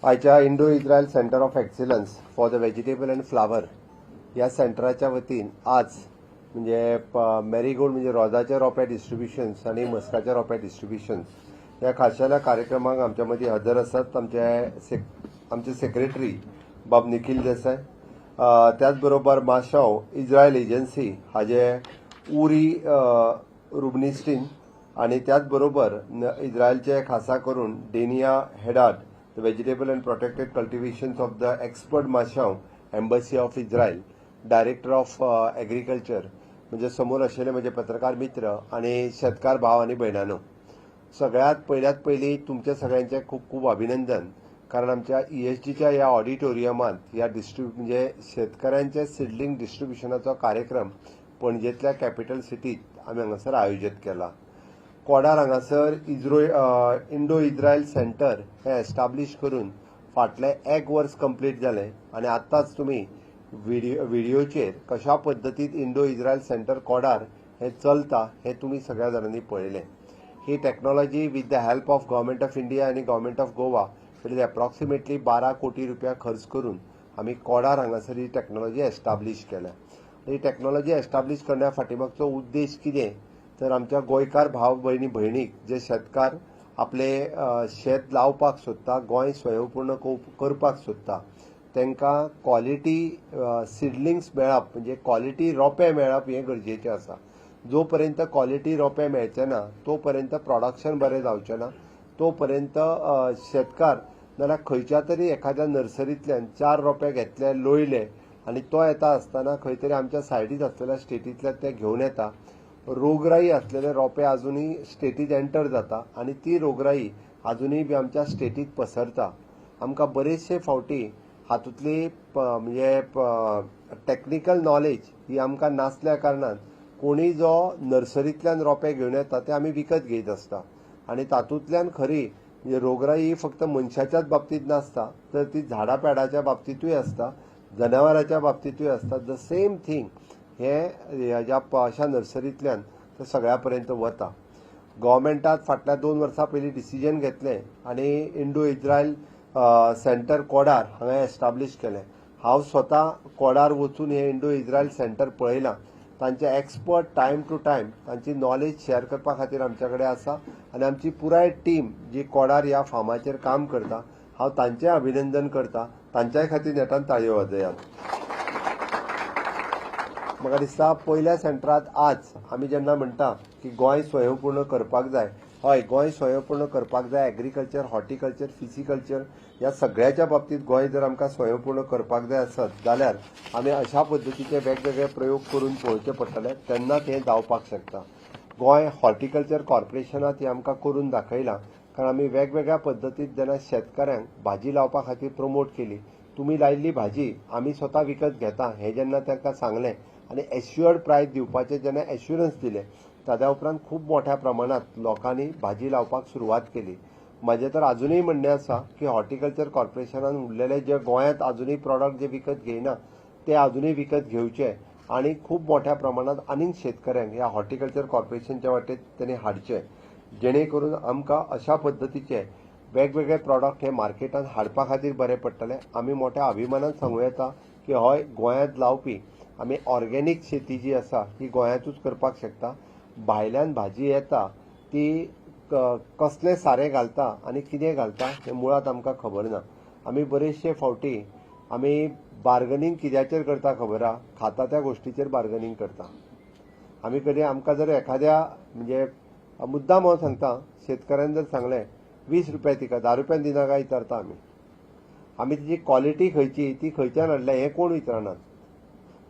आयच्या Indo Israel Centre of Excellence for the Vegetable and Flower ह्या सेंटराच्या वतीन आज म्हणजे मॅरीगोल्ड म्हणजे रोजाचे रोपे डिस्ट्रिब्युशन्स आनी मस्काचे रोपे डिस्ट्रिब्युशन्स ह्या खाशेल्या कार्यक्रमाक आमच्या मदीं हजर आसात आमचे सेक्रेटरी बाब निखील देसाय, त्याच बरोबर माशाव इस्रायल एजन्सी हाजे उरी रुबनिस्टीन आणि त्याच बरोबर इस्रायलचे खासा करून डेनिया हेडाड, the vegetable and protected cultivations of the expert, Mashav Embassy of Israel, Director of Agriculture, म्हणजे समोर आशिल्ले म्हजे पत्रकार मित्र आणि शेतकार भाव आनी भयणांनो, सगळ्यात पयल्यात पयलीं तुमच्या सगळ्यांचें खूब खूब अभिनंदन, कारण आमच्या ईएसजीच्या ह्या ऑडिटोरियमांत ह्या म्हणजे शेतकऱ्यांचे सिडलिंग डिस्ट्रिब्युशनाचो कार्यक्रम पणजेंतल्या कॅपिटल सिटीत आमी हांगासर आयोजीत केला. कोडार हांगासर इंडो इस्रायल सेंटर हे एस्टाब्लीश करून फाटलें एक वर्स कंप्लीट जालें आनी आतांच तुमी व्हिडियोचेर कशा पद्दतीन इंडो इस्रायल सेंटर कोडार हें चलता हें तुमी सगळ्या जाणांनी पळयलें. ही technology with the help of Government of India आनी Government of Goa, it is approximately 12 कोटी रुपया खर्च करून आमी कोडार हांगासर ही टॅक्नॉलॉजी एस्टाब्लीश केल्या. ही टॅक्नॉलॉजी एस्टाब्लीश करण्या फाटीमागचो उद्देश कितें, तर आमच्या गोंयकार भाव भयणी भयणीक जे शेतकार आपले शेत लावपाक सोदता, गोंय स्वयंपूर्ण करपाक सोदता, तांकां क्वॉलिटी सिडलिंग्स मेळप म्हणजे क्वॉलिटी रोपे मेळप हें गरजेचें आसा. जो पर्यंत क्वॉलिटी रोपे मेळचे ना, तो पर्यंत प्रोडक्शन बरें जावचें ना. तो पर्यंत शेतकार नाल्यार खंयच्या तरी एखाद्या नर्सरींतल्यान चार रोपे घेतले, लोयले आनी तो येता आसतना खंय तरी आमच्या सायडीत आसलेल्या स्टेटींतल्यान ते घेवन येता. रोगराई असलेले रोपे अजुनूय स्टेटीत एंटर जाता आनी ती रोगराई अजुनूय बी आमच्या स्टेटीत पसरता. आमकां बरेचशे फावटी हातूंतली म्हणजे टॅक्निकल नॉलेज ही आमकां नासल्या कारणान कोणूय जो नर्सरींतल्यान रोपे घेवन येता ते आमी विकत घेयत आसता आनी तातूंतल्यान खरी म्हणजे रोगराई ही फक्त मनशाच्याच बाबतींत नासता, तर ती झाडां पेडाच्या बाबतींतूय आसता, जनावरांच्या बाबतींतूय आसता. The same thing हे ह्या अशा नर्सरींतल्यान ते सगळ्या पर्यंत वता. गव्हर्मेंटान फाटल्या 2 वर्सां पयलीं डिसिजन घेतलें आनी इंडो इस्रायल सेंटर कोडार हांगा एस्टाब्लीश केलें. हांव स्वता कोडार वचून हें इंडो इस्रायल सेंटर पळयलां. तांचे एक्सपर्ट टायम टू टायम तांची नॉलेज शेअर करपा खातीर आमच्या कडेन आसा आनी आमची पुराय टीम जी कोडार ह्या फार्माचेर काम करता, हांव तांचें अभिनंदन करता. तांच्याय खातीर नेटान ताळयो वाजयात. म्हाका दिसता पयल्या सेंटरात आज आमी जेन्ना म्हणटा की गोंय स्वयंपूर्ण करपाक जाय, हय, गोंय स्वयंपूर्ण करपाक जाय. एग्रीकल्चर, हॉर्टिकल्चर, फिशिकल्चर ह्या सगळ्याच्या बाबतींत गोंय जर आमकां स्वयंपूर्ण करपाक जाय आसत जाल्यार आमी अशा पद्दतीचे वेगवेगळे प्रयोग करून पळोवचे पडटले, तेन्नाच हें जावपाक शकता. गोंय हॉर्टिकल्चर कॉर्पोरेशनात हें आमकां करून दाखयलां, कारण आमी वेगवेगळ्या पद्दतीत जेन्ना शेतकऱ्यांक भाजी लावपा खातीर प्रमोट केली, तुमी लायिल्ली भाजी आमी स्वता विकत घेता हें जेन्ना तांकां सांगलें आनी एश्युअर्ड प्रायस दिवपाचें जेन्ना एश्युरन्स दिलें, ताज्या उपरांत खूब मोठ्या प्रमाणांत लोकांनी भाजी लावपाक सुरवात केली. म्हाजें तर अजुनूय म्हणणें आसा की हॉर्टिकल्चर कॉर्पोरेशनान उरलेले जे गोंयांत अजुनूय प्रॉडक्ट जे विकत घेयना ते अजुनूय विकत घेवचे आनी खूब मोठ्या प्रमाणांत आनीक शेतकऱ्यांक ह्या हॉर्टिकल्चर कॉर्पोरेशनच्या वाटेत तेणी हाडचे, जेणे करून आमकां अशा पद्दतीचे वेगवेगळे प्रॉडक्ट हे मार्केटांत हाडपा खातीर बरें पडटलें. आमी मोठ्या अभिमानान सांगूं येता की हय, गोंयांत लावपी आमी ऑर्गेनीक शेती जी आसा ती गोंयांतूच करपाक शकता. भायल्यान भाजी येता ती कसलें सारें घालता आनी कितें घालता हें मुळांत आमकां खबर ना. आमी बरेचशे फावटी आमी बार्गनींग कित्याचेर करता खबर आहा? खाता त्या गोश्टीचेर बार्गनींग करता आमी. कधी आमकां जर एखाद्या म्हणजे मुद्दाम हांव सांगता, शेतकऱ्यान जर सांगलें 20 रुपया, तिका 10 रुपयान दिना काय विचारता आमी. आमी तिची क्वॉलिटी खंयची, ती खंयच्यान हाडल्या हें कोण विचारनात.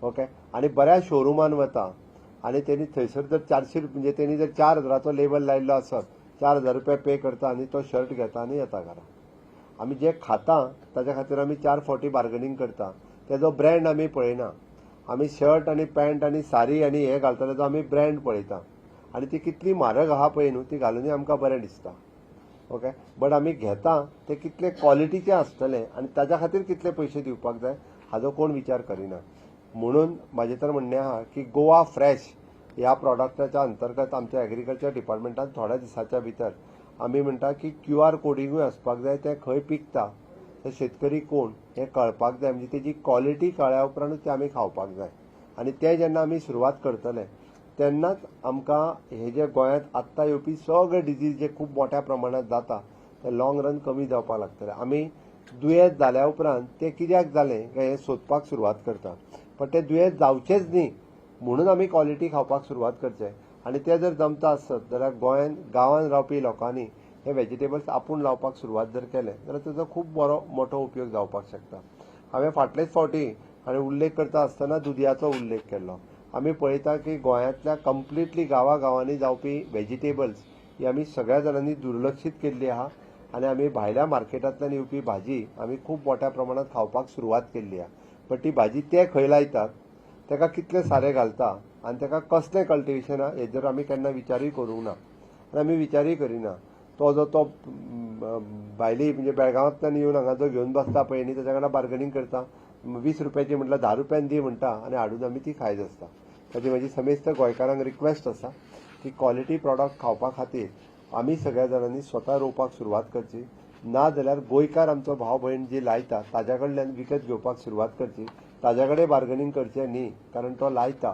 ओके, आनी बऱ्या शोरुमान वता आनी तेणी थंयसर जर 400 रुपया, म्हणजे तेणी जर 4000चो लेबल लायिल्लो आसत, 4000 रुपया पे करता आनी तो शर्ट घेता आनी येता घरा. आमी जे खाता ताच्या खातीर आमी चार फावटी बार्गनींग करता. तेजो ब्रँड आमी पळयना. आमी शर्ट आनी पॅन्ट आनी सारी आनी हे घालता तेजो आमी ब्रँड पळयता आनी ती कितली म्हारग आहा पळय न्हू, ती घालुनूय आमकां बरें दिसता. ओके, बट आमी घेता ते कितले क्वॉलिटीचे आसतले आनी ताच्या खातीर कितले पयशे दिवपाक जाय हाजो कोण विचार करिना. म्हणून म्हाजें तर म्हणणें आहा की गोवा फ्रेश ह्या प्रॉडक्टाच्या अंतर्गत आमच्या एग्रीकल्चर डिपार्टमेंटान थोड्या दिसाच्या भितर आमी म्हणटा की क्यू आर कोडिंगूय आसपाक जाय. तें खंय पिकता, तो शेतकरी कोण हें कळपाक जाय. म्हणजे तेजी क्वॉलिटी कळ्ळ्या उपरांतूच तें आमी खावपाक जाय. आनी तें जेन्ना आमी सुरवात करतले तेन्नाच आमकां हे जे गोंयांत आत्तां येवपी सगळे डिजीज जे खूब मोठ्या प्रमाणांत जाता ते लॉंग रन कमी जावपाक लागतले. आमी दुयेंत जाल्या उपरांत तें कित्याक जालें काय हें सोदपाक सुरवात करता, पण तें दुयेंत जावचेंच न्ही म्हणून आमी क्वॉलिटी खावपाक सुरवात करचें. आनी तें जर जमता आसत जाल्यार गोंयांत गांवांत रावपी लोकांनी हे वेजिटेबल्स आपूण लावपाक सुरवात जर केलें जाल्यार ताचो खूब बरो मोठो उपयोग जावपाक शकता. हांवें फाटलेच फावटी आनी उल्लेख करता आसतना दुदयाचो उल्लेख केल्लो. आमी पळयता की गोंयांतल्या कंप्लिटली गांवागांवांनी जावपी वेजिटेबल्स ही आमी सगळ्या जाणांनी दुर्लक्षीत केल्ली आहा आनी आमी भायल्या मार्केटांतल्यान येवपी भाजी आमी खूब मोठ्या प्रमाणांत खावपाक सुरवात केल्ली आहा. बट ती भाजी ते खंय लायतात, ताका कितलें सारें घालता आनी ताका कसलें कल्टिवेशन आहा हेजेर आमी केन्ना विचारूय करूंक ना आनी आमी विचारूय करिना. तो जो तो भायली म्हणजे बेळगांवांतल्यान येवन हांगा जो घेवन बसता पळय न्ही, ताच्या कडेन बार्गनींग करता, 20 रुपयाची म्हटल्यार 10 रुपयान दी म्हणटा आनी हाडून आमी ती खायत आसता. ताची म्हजी समेस्त गोंयकारांक रिक्वेस्ट आसा की क्वॉलिटी प्रॉडक्ट खावपा खातीर आमी सगळ्या जाणांनी स्वता रोवपाक सुरवात करची, ना जाल्यार गोंयकार आमचो भाव भयण जी लायता ताज्या कडल्यान विकत घेवपाक सुरवात करची, ताज्या कडेन बार्गनींग करचें न्ही, कारण तो लायता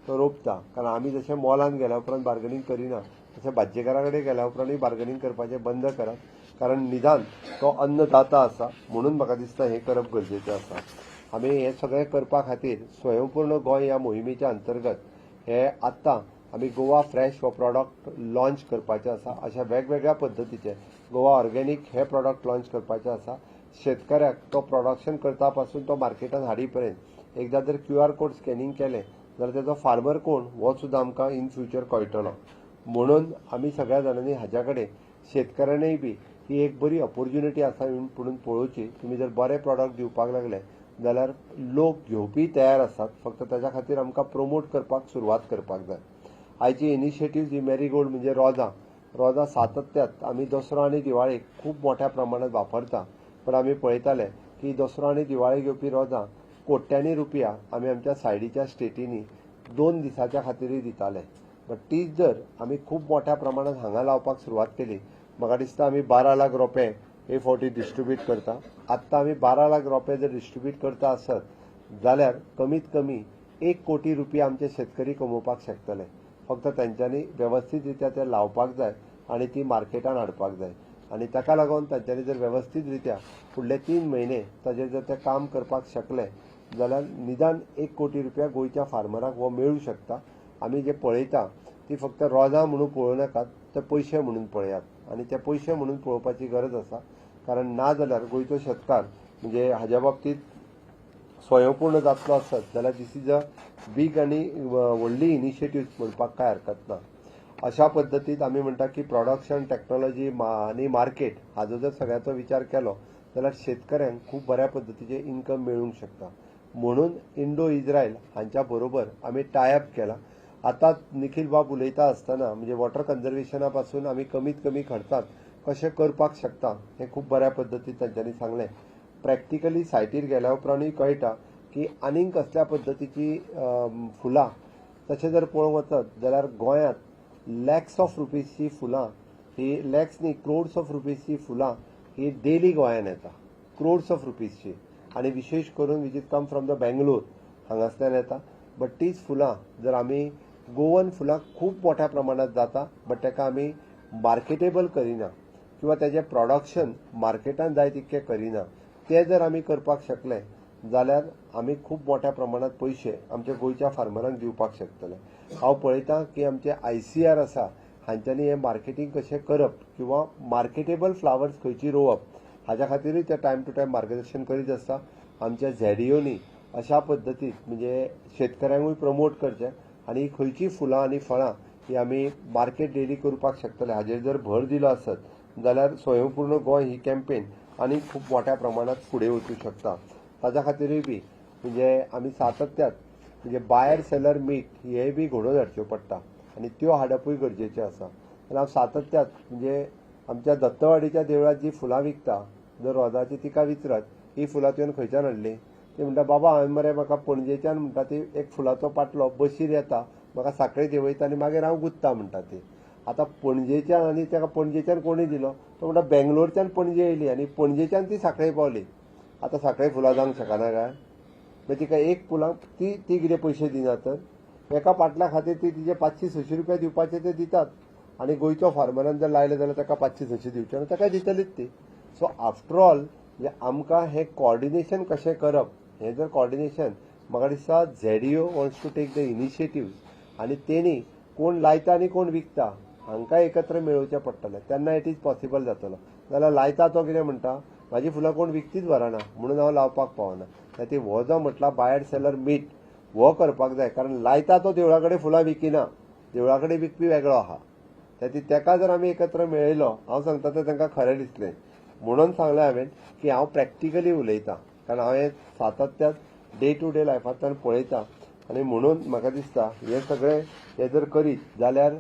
तो रोपता. कारण आमी जशें मॉलान गेल्या उपरांत बार्गनींग करिना तशें भाजयेकारा कडेन गेल्या उपरांतूय बार्गनींग करपाचें बंद करात, कारण निदान तो अन्नदाता आसा म्हणून म्हाका दिसता हें करप गरजेचें आसा. आमी हें सगळें करपा खातीर स्वयंपूर्ण गोंय ह्या मोहिमेच्या अंतर्गत हे आत्तां आमी गोवा फ्रेश हो प्रॉडक्ट लॉन्च करपाचें आसा. अशा वेगवेगळ्या पद्दतीचे गोवा ऑर्गेनीक हे प्रॉडक्ट लॉन्च करपाचें आसा. शेतकऱ्याक तो प्रोडक्शन करता पासून तो मार्केटान हाडी पर्यंत एकदां जर QR code scanning केलें जाल्यार तेजो फार्मर कोण हो सुद्दां आमकां इन फ्युचर कळटलो. म्हणून आमी सगळ्या जाणांनी हाज्या कडेन शेतकऱ्यांनीय बी ही एक बरी ऑपोर्च्युनिटी आसा म्हणून पळोवची. तुमी जर बरे प्रॉडक्ट दिवपाक लागले जाल्यार लोक घेवपी तयार आसात, फक्त ताज्या खातीर आमकां प्रमोट करपाक सुरवात करपाक जाय. आयची इनिशिएटीव जी मॅरीगोल्ड म्हणजे रोजां, रोजां सातत्यात आमी दसरो आनी दिवाळेक खूब मोठ्या प्रमाणात वापरता, पण आमी पळयताले की दसरो आनी दिवाळेक येवपी रोजां कोट्यांनी रुपया आमी आमच्या सायडीच्या स्टेटींनी 2 दिसाच्या खातीरूय दिताले. बट तीच जर आमी खूब मोठ्या प्रमाणात हांगा लावपाक सुरवात केली, म्हाका दिसता आमी 12 लाख रोपे हे फावटी डिस्ट्रिब्यूट करता. आत्तां आमी 12 लाख रोपे जर डिस्ट्रिब्यूट करता आसत जाल्यार कमीत कमी 1 कोटी रुपया आमचे शेतकरी कमोवपाक शकतले. फक्त तांच्यांनी वेवस्थीत रित्या ते लावपाक जाय आनी ती मार्केटान हाडपाक जाय. आनी ताका लागून तांच्यांनी जर वेवस्थीत रित्या फुडले 3 म्हयने ताजेर जर ते काम करपाक शकले जाल्यार निदान 1 कोटी रुपया गोंयच्या फार्मराक हो मेळूं शकता. आमी जे पळयता ती फक्त रोजां म्हणून पळोवं नाकात, ते पयशे म्हणून पळयात आनी ते पयशे म्हणून पळोवपाची गरज आसा, कारण ना जाल्यार गोंयचो शेतकार म्हणजे हाज्या बाबतींत स्वयंपूर्ण जातलो आसत जाल्यार this is a big आनी व्हडली इनिशिएटीव म्हणपाक कांय हरकत ना. अशा पद्दतीत आमी म्हणटा की प्रोडक्शन टॅक्नोलॉजी आनी मार्केट हाजो जर सगळ्याचो विचार केलो जाल्यार शेतकऱ्यांक खूब बऱ्या पद्दतीचें इन्कम मेळूंक शकता. म्हणून इंडो इस्रायल हांच्या बरोबर आमी टायअप केला. आतां निखील बाब उलयता आसतना म्हणजे वॉटर कन्जर्वेशना पासून आमी कमीत कमी खर्चांत कशें करपाक शकता हें खूब बऱ्या पद्दतीन तांच्यांनी सांगलें. प्रॅक्टिकली सायटीर गेल्या उपरांतूय कळटा की आनीक कसल्या पद्दतीची फुलां तशें जर पळोवंक वचत जाल्यार गोंयांत लॅक्स ऑफ रुपीजची फुलां ही लॅक्स न्ही क्रोड्स ऑफ रुपीजची फुलां ही डेली गोंयांत येता, क्रोड्स ऑफ रुपीजची, आनी विशेश करून which is come from the Bangalore हांगासल्यान येता. बट तीच फुलां जर आमी गोवन फुलां खूब मोठ्या प्रमाणांत जाता, बट ताका आमी मार्केटेबल करिना किंवा ताजें प्रोडक्शन मार्केटान जाय तितकें करिना, तें जर आमी करपाक शकले जाल्यार आमी खूब मोठ्या प्रमाणांत पयशे आमच्या गोंयच्या फार्मरांक दिवपाक शकतले. हांव पळयतां की आमचे ICR आसा हांच्यांनी हें मार्केटींग कशें करप किंवा मार्केटेबल फ्लावर्स खंयची रोवप हाज्या खातीरूय ते टायम टू टायम मार्गदर्शन करीत आसता. आमच्या ZDOनी अशा पद्दतीत म्हणजे शेतकऱ्यांकूय प्रमोट करचें आनी खंयची फुलां आनी फळां ही आमी मार्केट रेडी करपाक शकतले हाजेर जर भर दिलो आसत जाल्यार स्वयंपूर्ण गोंय ही कॅम्पेन आनी खूब मोठ्या प्रमाणात फुडें वचूं शकता. ताज्या खातीरूय बी म्हणजे आमी सातत्यात म्हणजे बायर सेलर मीट हे बी घडोवन हाडच्यो पडटा आनी त्यो हाडपूय गरजेच्यो आसा. आनी हांव सातत्यात म्हणजे आमच्या दत्तवाडीच्या देवळांत जी फुलां विकता जर रोजाची तिका विचरत ही फुलां तुवें खंयच्यान हाडली, ती म्हणटा बाबा हांवें मरे म्हाका पणजेच्यान म्हणटा ती एक फुलाचो पाटलो बशीर येता म्हाका साखळी देंवयता आनी मागीर हांव गुत्ता म्हणटा ती. आतां पणजेच्यान आनी ताका पणजेच्यान कोणी दिलो तो म्हणटा बेंगलोरच्यान पणजे येयली आनी पणजेच्यान ती सांखळे पावली. आतां सांखळे फुलां जावंक शकना काय? मागीर तिका एक फुलांक ती ती कितें पयशे दिना तर एका पाटल्या खातीर ती तिजे 500-600 रुपया दिवपाचे ते दितात आनी गोंयचो फार्मरान जर लायले जाल्यार ताका 500-600 दिवचे ना, ताका दितलीच ती. सो आफ्टर ऑल म्हणजे आमकां हें कॉर्डिनेशन कशें करप हें जर कॉर्डिनेशन म्हाका दिसता ZDO wants to take the initiative आनी तेणी कोण लायता आनी कोण विकता हांकां एकत्र मेळोवचें पडटलें, तेन्ना it is possible जातलो. जाल्यार लायता तो कितें म्हणटा म्हाजी फुलां कोण विकतीच व्हरना म्हणून हांव लावपाक पावना. खातीर हो जो म्हटला बायर सेलर मीट हो करपाक जाय, कारण लायता तो देवळा कडेन फुलां विकिना, देवळा कडेन विकपी वेगळो आहा. खातीर ताका जर आमी एकत्र मेळयलो, हांव सांगता तें तांकां खरें दिसलें म्हणून सांगलें हांवें की हांव प्रॅक्टिकली उलयतां, कारण हांवें सातत्यान डे टू डे लायफांतल्यान पळयता आनी म्हणून म्हाका दिसता हें सगळें हें जर करीत जाल्यार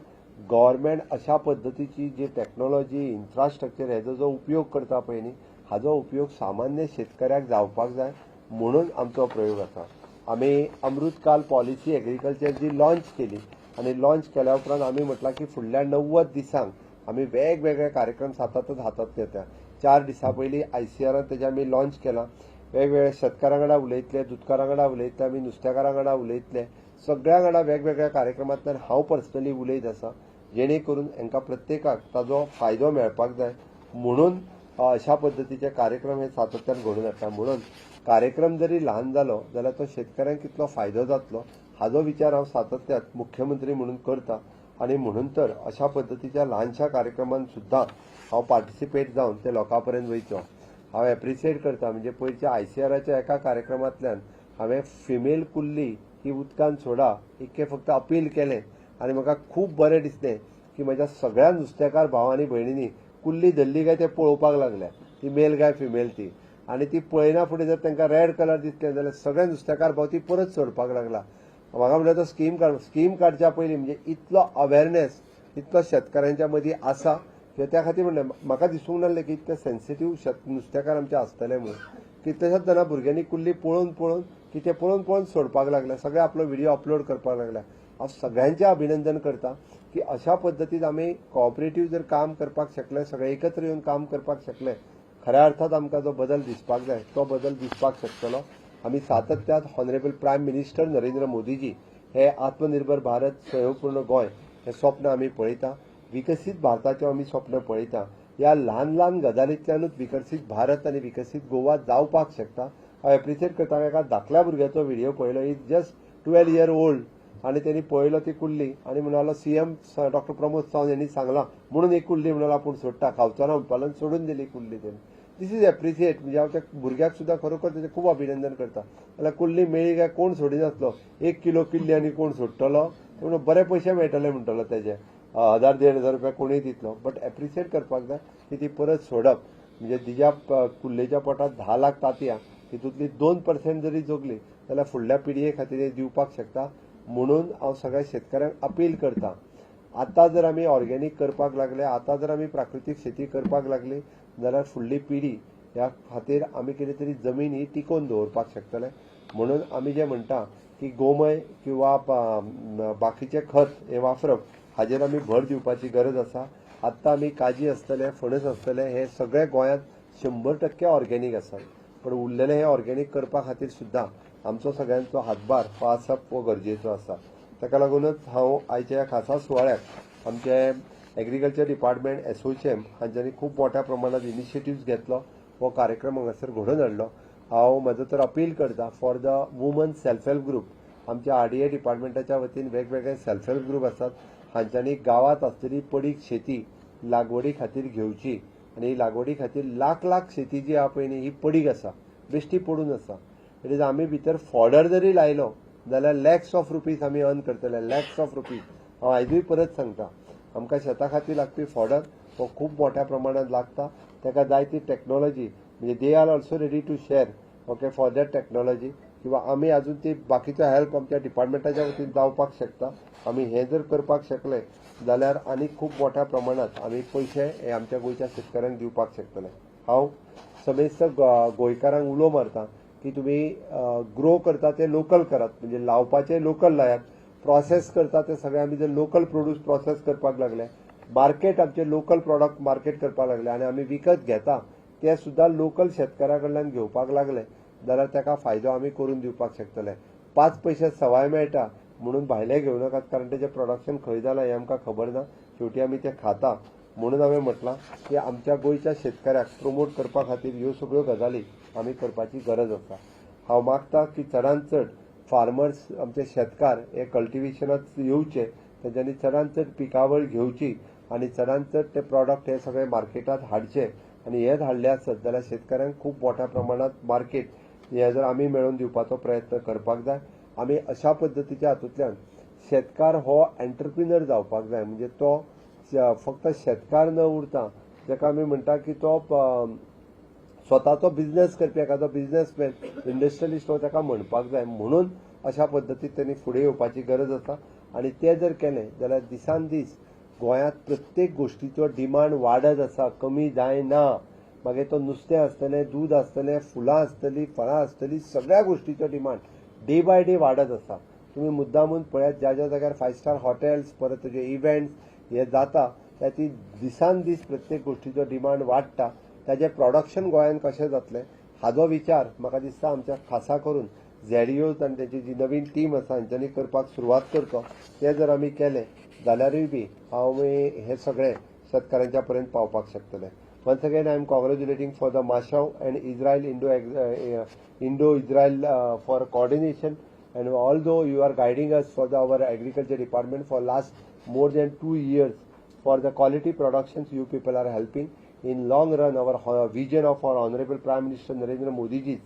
गव्हर्मेंट अशा पद्दतीची जी टॅक्नोलॉजी इन्फ्रास्ट्रक्चर हेजो जो उपयोग करता पळय न्ही, हाजो उपयोग सामान्य शेतकऱ्याक जावपाक जाय म्हणून आमचो प्रयोग आसा. आमी अमृतकाल पॉलिसी एग्रीकल्चर जी लॉन्च केली आनी लॉन्च केल्या उपरांत आमी म्हटलां की फुडल्या 90 दिसांक आमी वेगवेगळे कार्यक्रम सातत्यान हातांत घेता. 4 दिसां पयलीं ICRान तेजें आमी लॉन्च केलां, वेगवेगळ्या शेतकारां वांगडा उलयतले, दुदकारां वांगडा उलयतले, आमी नुस्तेकारां वांगडा उलयतले, सगळ्यां वांगडा वेगवेगळ्या कार्यक्रमांतल्यान हांव पर्सनली उलयत आसा, जेणे करून हांकां प्रत्येकाक ताजो फायदो मेळपाक जाय म्हणून अशा पद्दतीचे कार्यक्रम हे सातत्यान घडोवन हाडटा. म्हणून कार्यक्रम जरी ल्हान जालो जाल्यार तो शेतकऱ्यांक कितलो फायदो जातलो हाजो विचार हांव सातत्यान मुख्यमंत्री म्हणून करता आनी म्हणून तर अशा पद्दतीच्या ल्हानशा कार्यक्रमान सुद्दां हांव पार्टिसिपेट जावन ते लोकां पर्यंत वयचो. हांव एप्रिशिएट करता म्हणजे पयरच्या ICRच्या एका कार्यक्रमांतल्यान हांवें फिमेल कुल्ली ही उदकान सोडा इतकें फक्त अपील केलें आनी म्हाका खूब बरें दिसलें की म्हज्या सगळ्या नुस्तेकार भाव आनी भयणींनी कुल्ली धरली काय ते पळोवपाक लागल्या, ती मेल काय फिमेल ती, आनी ती पळयना फुडें जर तांकां रेड कलर दिसले जाल्यार सगळे नुस्तेकार भाव ती परत सोडपाक लागला. म्हाका म्हणल्यार तो स्कीम काड, स्कीम काडच्या पयलीं म्हणजे इतलो अवेरनेस इतलो शेतकारांच्या मदीं आसा किंवा त्या खातीर म्हणलें म्हाका दिसूंक नासलें की इतले सेन्सिटीव नुस्तेकार आमचे आसतले म्हणून. कितल्याशाच जाणां भुरग्यांनी कुल्ली पळोवन पळोवन की ते पळोवन पळोवन सोडपाक लागले, सगळे आपलो व्हिडिओ अपलोड करपाक लागले. हांव सगळ्यांचें अभिनंदन करता की अशा पद्दतीन आमी कॉपरेटीव जर काम करपाक शकले, सगळे एकत्र येवन काम करपाक शकले, खऱ्या अर्थात आमकां जो बदल दिसपाक जाय तो बदल दिसपाक शकतलो. आमी सातत्यान honourable prime minister Narendra Modiji हे आत्मनिर्भर भारत स्वयंपूर्ण गोंय हें स्वप्न आमी पळयता, विकसीत भारताचें आमी स्वप्न पळयता. ह्या ल्हान ल्हान गजालींतल्यानूच विकसीत भारत आनी विकसीत गोवा जावपाक शकता. हांव एप्रिशिएट करता, एका धाकल्या भुरग्याचो व्हिडिओ पळयलो, is just 12 year old आनी तेणी पळयलो ती कुल्ली आनी म्हणालो CM doctor Pramod Sawant यांनी सांगलां म्हणून एक कुल्ली म्हणालो आपूण सोडटा, खावचो ना म्हणपाक लागलो, सोडून दिली कुल्ली तेणी. दीस is appreciate म्हणजे हांव त्या भुरग्याक सुद्दां खरोखर तेजें खूब अभिनंदन करता. जाल्यार कुल्ली मेळ्ळी काय कोण सोडिनासलो, 1 किलो किल्ली आनी कोण सोडटलो, म्हणून बरे पयशे मेळटले म्हणटलो तेजे 1000-1500 रुपया कोणूय दितलो. बट एप्रिशिएट करपाक जाय की ती परत सोडप म्हणजे तिज्या कुल्लेच्या पोटांत 10 लाख तांतयां तितूंतली 2% जरी जगली जाल्यार फुडल्या पिळगे खातीर दिवपाक शकता. म्हणून हांव सगळ्या शेतकऱ्यांक अपील करता, आतां जर आमी ऑर्गेनीक करपाक लागले, आतां जर आमी प्राकृतीक शेती करपाक लागली जाल्यार फुडली पिढी ह्या खातीर आमी कितें तरी जमीन ही टिकोवन दवरपाक शकतले. म्हणून आमी जें म्हणटा की गोमय किंवा बाकीचें खत हें वापरप हाजेर आमी भर दिवपाची गरज आसा. आत्तां आमी काजी आसतले, फणस आसतले, हे सगळे गोंयांत 100% ऑर्गेनीक आसात, पण उरलेलें हें ऑर्गेनीक करपा खातीर सुद्दां आमचो सगळ्यांचो हातभार हो आसप हो गरजेचो आसा. ताका लागूनच हांव आयच्या ह्या खासा सुवाळ्याक आमचे एग्रीकल्चर डिपार्टमेंट एसोचेम हांच्यांनी खूब मोठ्या प्रमाणात इनिशिएटिव्स घेतलो, हो कार्यक्रम हांगासर घडोवन हाडलो. हांव म्हजो तर अपील करता for the woman self help group, आमच्या RDA डिपार्टमेंटाच्या वतीन वेगवेगळे सेल्फ हेल्प ग्रूप आसात, हांच्यांनी गांवांत आसतली पडीक शेती लागवडी खातीर घेवची आनी लागवडी खातीर लाख लाख शेती जी आहा पळय न्ही ही पडीक आसा, बेश्टी पडून आसा. It is आमी भितर फॉडर जरी लायलो जाल्यार लॅक्स ऑफ रुपीज आमी अर्न करतले, लॅक्स ऑफ रुपीज. हांव आयजूय परत सांगता, आमकां शेता खातीर लागपी फॉडर हो खूब मोठ्या प्रमाणात लागता, ताका जाय ती टॅक्नोलॉजी म्हणजे they are also ready to share okay for that technology, किंवा आमी अजून ती बाकीचो हेल्प आमच्या डिपार्टमेंटाच्या वतीन जावपाक शकता. आमी हें जर करपाक शकले जाल्यार आनी खूब मोठ्या प्रमाणात आमी पयशे हे आमच्या गोंयच्या शेतकऱ्यांक दिवपाक शकतले. हांव समेस्त गोंयकारांक उलो मारता की तुमी ग्रो करता ते लोकल करात, म्हणजे लावपाचे लोकल लायात, प्रोसेस करता ते सगळे आमी जर लोकल प्रोड्यूस प्रोसेस करपाक लागले मार्केट आमचे लोकल प्रॉडक्ट मार्केट करपाक लागले आनी आमी विकत घेता ते सुद्दां लोकल शेतकारा कडल्यान घेवपाक लागले जाल्यार ताका फायदो आमी करून दिवपाक शकतले. 5 पयशे सवाय मेळटा म्हणून भायले घेवं नाकात, कारण तेजें प्रोडक्शन खंय जालां हें आमकां खबर ना. शेवटी आमी तें खाता. म्हणून हांवें म्हटलां की आमच्या गोंयच्या शेतकऱ्याक प्रमोट करपा खातीर ह्यो सगळ्यो गजाली आमी करपाची गरज आसा. हांव मागता की चडांत चड फार्मर्स आमचे शेतकार हे कल्टिवेशनांत येवचे, तेंच्यांनी चडांत चड पिकावळ घेवची आनी चडांत चड ते प्रॉडक्ट हे सगळे मार्केटांत हाडचे. आनी हेच हाडले आसत जाल्यार शेतकऱ्यांक खूब मोठ्या प्रमाणांत मार्केट हे जर आमी मेळोवन दिवपाचो प्रयत्न करपाक जाय. आमी अशा पद्दतीच्या हातूंतल्यान शेतकार हो एंटरप्रिनर जावपाक जाय. म्हणजे तो फक्त शेतकार न उरता जाका आमी म्हणटा की तो स्वताचो बिजनेस करपी एखादो बिजनेसमॅन, इंडस्ट्रियलिस्ट हो ताका म्हणपाक जाय. म्हणून अशा पद्दतीन तेणी फुडें येवपाची गरज आसा. आनी तें जर केलें जाल्यार दिसान दीस गोंयांत प्रत्येक गोश्टीचो डिमांड वाडत आसा, कमी जायना. मागीर तो नुस्तें आसतलें, दूद आसतलें, फुलां आसतलीं, फळां आसतलीं, सगळ्या गोश्टीचो डिमांड डे बाय डे वाडत आसा. तुमी मुद्दामून पळयात, ज्या ज्या जाग्यार 5 स्टार हॉटेल्स, परत तुजे इव्हेंट्स हे जाता, त्या ती दिसान दीस प्रत्येक गोश्टीचो डिमांड वाडटा. ताजें प्रोडक्शन गोंयांत कशें जातलें हाजो विचार म्हाका दिसता आमच्या खासा करून झेडीओज आनी तेची जी नवीन टीम आसा हांच्यांनी करपाक सुरवात करचो. तें जर आमी केलें जाल्यारूय बी हांव हे सगळे शेतकारांच्या पर्यंत पावपाक शकतले. Once again I am congratulating for the Mashav and Israel Indo Israel for coordination, and although you are guiding us for the our agriculture department for last more than 2 years for the quality productions, you people are helping. In long run, our vision of our Honorable Prime Minister Narendra Modi ji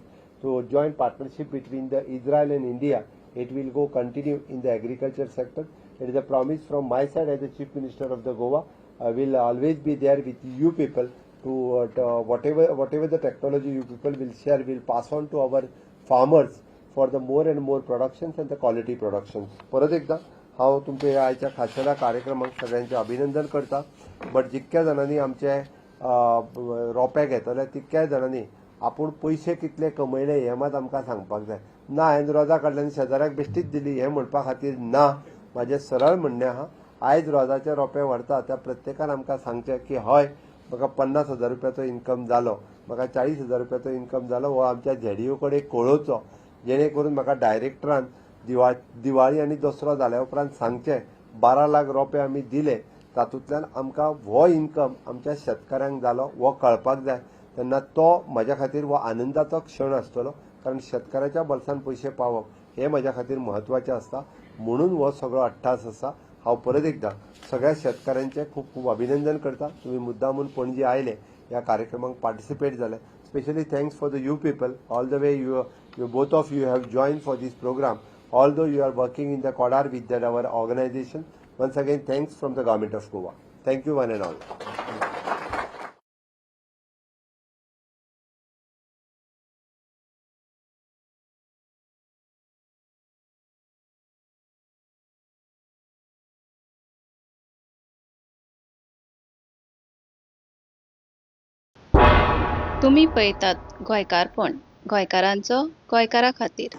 to joint partnership between the Israel and India, it will go continue in the agriculture sector. It is a promise from my side as the Chief Minister of the Goa. I will always be there with you people to whatever the technology you people will share, will pass on to our farmers for the more and more productions and the quality productions. परत एकदा हांव तुमच्या ह्या आयच्या खाशेल्या कार्यक्रमाक सगळ्यांचें अभिनंदन करता. बट जितक्या जाणांनी आमचे रोपे घेतले तितक्या जाणांनी आपूण पयशे कितले कमयले हें मात आमकां सांगपाक जाय. ना हांवें रोजां काडले आनी शेजाऱ्याक बेश्टीच दिली हें म्हणपा खातीर ना. म्हाजें सरळ म्हणणें आहा, आयज रोजाचे रोपे व्हरता त्या प्रत्येकान आमकां सांगचें की हय म्हाका 50,000 रुपयाचो इन्कम जालो, म्हाका 40,000 रुपयाचो इन्कम जालो. हो आमच्या झेडीओ कडेन कळोवचो, जेणे करून म्हाका डायरेक्टरान दिवाळी आनी दसरो जाल्या उपरांत सांगचें 12 लाख रोपे आमी दिले, तातूंतल्यान आमकां हो इन्कम आमच्या शेतकाऱ्यांक जालो हो कळपाक जाय. तेन्ना तो म्हज्या खातीर हो आनंदाचो क्षण आसतलो, कारण शेतकाऱ्याच्या बोल्सान पयशे पावप हें म्हज्या खातीर म्हत्वाचें आसता. म्हणून हो सगळो अट्टास आसा. हांव परत एकदां सगळ्या शेतकाऱ्यांचें खूब खूब अभिनंदन करता. तुमी मुद्दामून पणजे आयले, ह्या कार्यक्रमाक पार्टिसिपेट जाले. Specially thanks for the you people all the way you both of you have join for this program, although you are working in the CODAR with that our organization. Once again, thanks from the government of Goa. Thank you one and all. तुम्ही पळयतात गोंयकारपण, गोंयकारांचो गोंयकारा खातीर.